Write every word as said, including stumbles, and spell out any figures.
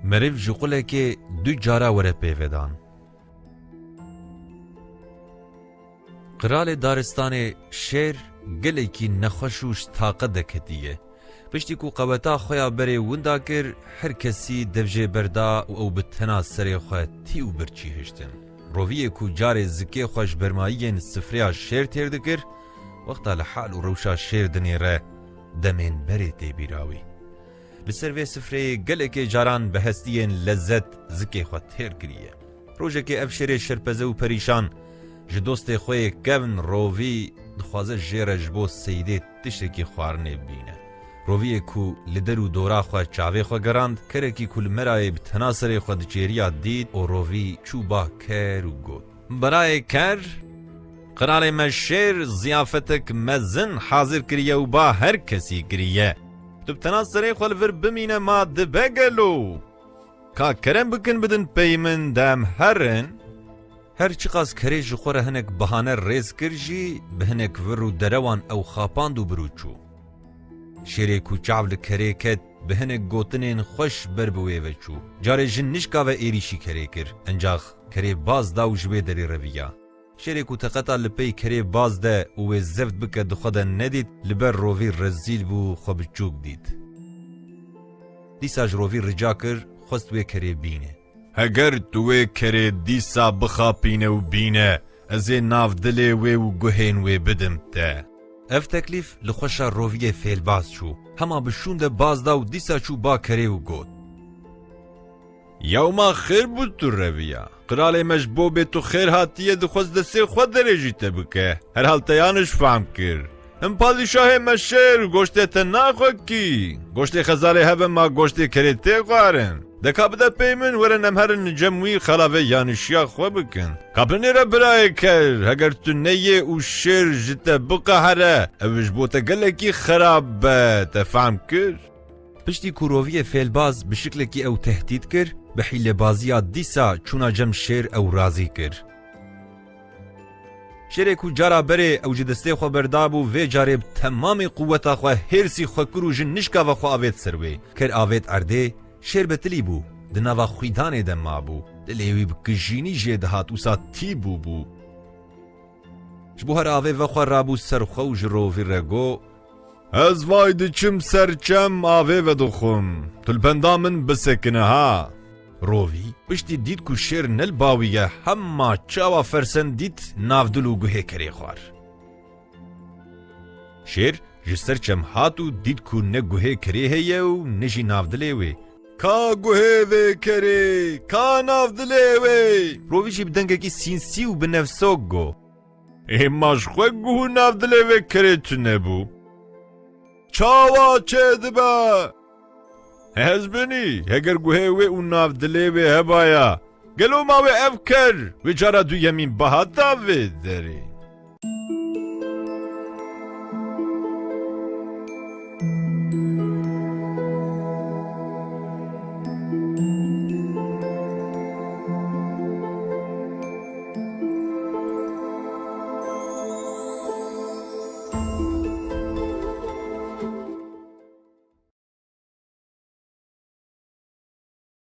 Meriv ji qulekê du cara were pêvedan. Qiralê daristanê şêr gelekî nexweş û ji taqe deketiye. Piştî ku qeweta xwe ya berê winda kir, her kesî dev jê berda û ew bi tena serê xwe tî û birçî hiştin. Roviyê ku carê zikê xwe ji bermayiyên sifreya şêr têr dikir, wexta li hal û rewşa şêr dinêre, demên berê tê bîra wî. Li ser vê sifreyê gelekê caran bi hestiyên lezzet zikê xwe têr kiriye. Rojekê ev şêrê şerpeze û perîşan ji dostê xwe yê kevn Rovî dixwaze jê re ji bo seydê tiştekî xwarinê bîne. Roviyê ku li der û dora xwe çavê xwe gerand, kerekî ku li merayê bi tena serê xwe diçêriya dît û Rovî çû ba ker û got: Birayê ker, qiralê me şêr ziyafetek mezin hazir kiriye û ba her kesî kiriye. Tu bi tena serê xwe li vir bimîne ma dibe gelo? Ka kerem bikin bidin pey min de em herin. Her çiqas kerê ji xwe re hinek bahane rêz kir jî, bi hinek vir û derewan ew xapand û bir û çû. Şêrê ku çav li kerê ket, bi hinek gotinên xweş ber bi wê ve çû. Carê jin nişka ve êrîşî kerê kir, encax kerê baz da û ji wê derê reviya. Şêrê ku teqeta li pey kerê baz de û wê zeft bike di xwe de nedît, li ber Rovî rezîl bû, xwe biçûk dît. Dîsa ji Rovî rica kir, xwest wê kerê bîne. Heger tu wê kerê dîsa bixapîne û bîne, ez ê nav dilê wê û guhên wê bidim te. Ev teklîf li xweşa Roviyê fêlbaz çû. Hema bi şûn de baz da û dîsa çû ba kerê û got: Yaw ma xêr bû tu reviya. Qiralê me ji bo bê tu xêr hatiye dixwest destê xwe derê jî te bike. Herhal te yan ji fehm kir. Him padîşahê me şêr goştê te naxwe kî? Goştê xezalê hebe ma goştê kerê tê xwarin. De ka bide pey min, werin em herin li cem wî xela vê yanişiya xwe bikin. Ka binêre birayê ker, heger tu neyê û şêr ji te biqehere, ew ji bo te gelekî xerab be, te fehm kir? Piştî ku Roviyê fêlbaz bi şiklekî ew tehdît kir, bi hîlebaziya dîsa çûna cem şêr ew razî kir. Şêrê ku cara berê ew ji destê xwe berdabû, vê carê bi temamê quweta xwe hêrsî xwe kir û ji nişka ve xwe avêt ser wê. Ker avêt erdê, şêr betilî bû, di nava xwîdanê de mabû. Dilê wî bi kijînî jê dihat, wisa tî bûbû. Ji bo her avê vexwe rabû ser xwe û ji Rovî re got: Ez vay diçim ser çem avê vedixwim. Tu li benda min bisekine ha. Rovî, piştî dît ku şêr ne li ba wî ye, hema çawa fersend dît, navdil û guhê kerê xwar. Şêr ji ser çem hat û dît ku ne guhê kerê heye û ne jî navdilê wê. Ka guhê vê kerê, ka navdilê wê? Rovî jî bi dengekî sînsî û bi nefsok got: Ê ma ji xwe guh û navdilê vê kerê tune bû? Çawa çêdibe? Ez binî, heger guhê wê û navdilê wê hebaya, gelo ma wê ev ker wê cara duyemîn bihata vê derê?